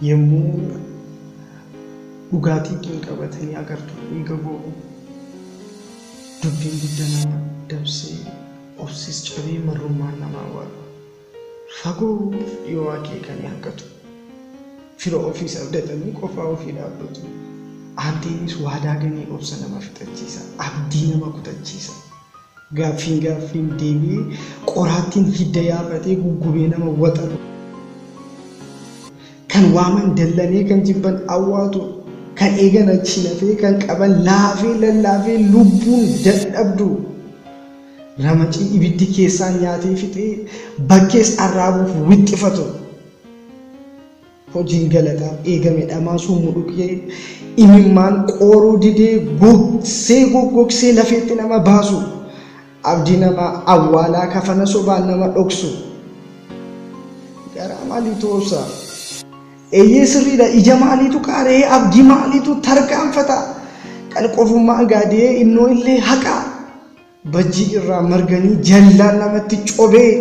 Yommuu dhugaa xiiqiin qabatanii agartu dhiiga boo'u. Dubbiin dugda nama dabsee obsis cabee marrummaan nama awwaalu. Fagoof dhiyoo akeekanii hanqatu. Fira ofiis abdatanii qofaa ofii dhaabbatu. Aanteenis waadaa ganee obsa nama fixachiisa. Abdii nama kutachiisa. Gaaffiin gaaffiin deebi'ee qoraattiin hidda yaafatee guggubee nama waxalu. Kan waaman dallanee kan jibban awwaatu. Kan eegan achi nafee kan qaban laafee lallaafee lubbuun dadhabdu. Ramacii ibiddi keessaan nyaatee fixee bakkees arraabuuf wixxifatu. Hojiin galataaf eegame dhamaasuu mudhuqee imimmaan qooruu didee gogsee goggogsee lafeetti nama baasu. Abdii namaa awwaalaa kafana sobaan nama dhoksu. Garaa maaliitu obsa? Eeyyee sirriidha ija maaliitu qaara'ee abdii maaliitu tarkaanfata? Kan qofummaan gaadi'ee innoo illee haqa. Bajjii irraa marganii jallaan namatti cobee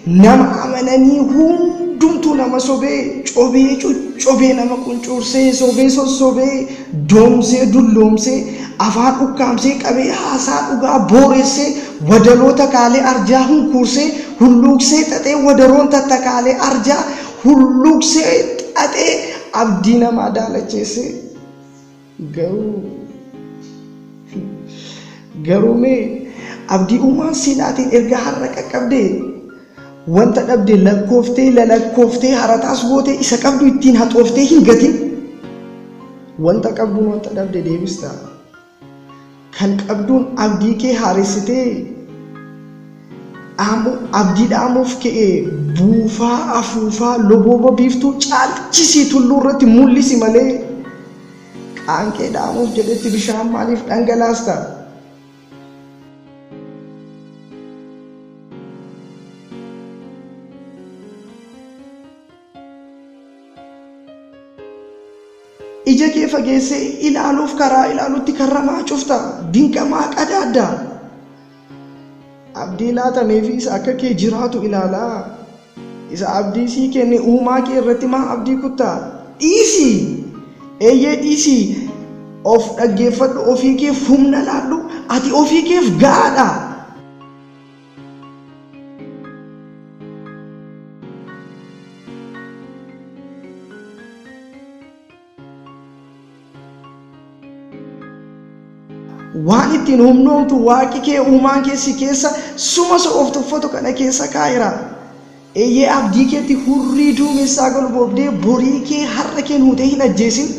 nama amananii hundumtuu nama sobee cobee coccobee nama quncuursee sobee sossobee doomsee dulloomsee afaan ukkaamsee qabee haasaa dhugaa booressee wadaloo takaalee arjaa hunkuursee hulluuqsee xaxee wadaroon tattakaalee arjaa hulluuqsee xaxee abdii namaa daalacheessee Garuu garuu mee abdii uumaan sii laateen erga har'a qaqqabdee wanta dhabde lakkooftee lalakkooftee harataas gootee isa qabdu ittiin haxooftee hin gatin. Wanta qabduun wanta dhabde deebista. Kan qabduun abdii kee haaressitee dhaamu abdii dhaamuuf ka'e buufaa afuufaa lobooba biiftuu caalchisii tulluu irratti mul'isi malee qaanqee dhaamuuf jedhetti bishaan maaliif dhangalaasta? Ija kee fageessee ilaaluuf karaa ilaalutti karra maa cufta? Dinqa maa qadaadda? Abdii laatameefi isa akka kee jiraatu ilaalaa. Isa abdii sii kenne uumaa kee irratti maa abdii kutta? Dhiisi! Eeyyee dhiisi! Of dhaggeeffadhu, ofii keef humna laadhu, ati ofii keef ga'aadha. Waan ittiin humnoomtu waaqi kee uumaan kee si keessa suma so of tuffatu kana keessa kaa'eera. Eeyyee abdii keetti hurrii duumessaa golboobdee borii kee har'a kee nuutee hin ajjeesin.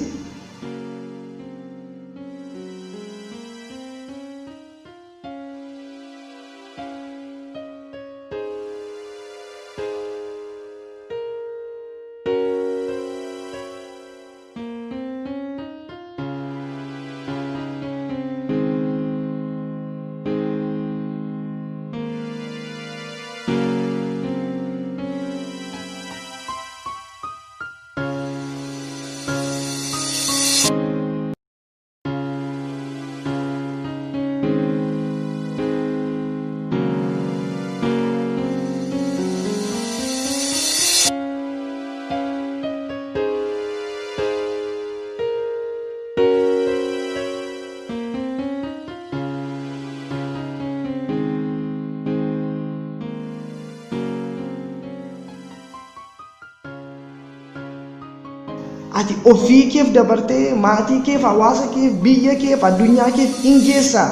Ati ofii keef dabartee maatii keef, hawaasa keef, biyya keef, addunyaa keef hin geessa.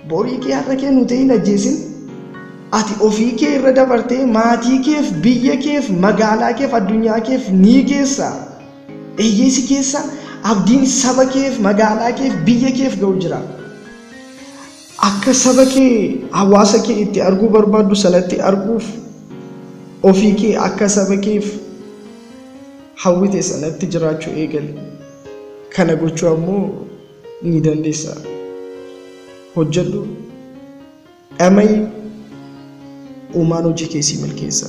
Borii kee har'a kee nu ta'e hin ajjeesin. Ati ofii kee irra dabartee maatii keef, biyya keef, magaalaa keef, addunyaa keef ni geessa. Eeyyee si keessa abdiin saba keef, magaalaa keef, biyya keef ga'u jira. Akka saba kee, hawaasa kee itti arguu barbaaddu sanatti arguuf ofii kee akka saba keef hawwite sanatti jiraachuu eegali. Kana gochuu ammoo ni dandeessa. Hojjedhu, dhama'i, uumaan hojii kee sii milkeessa.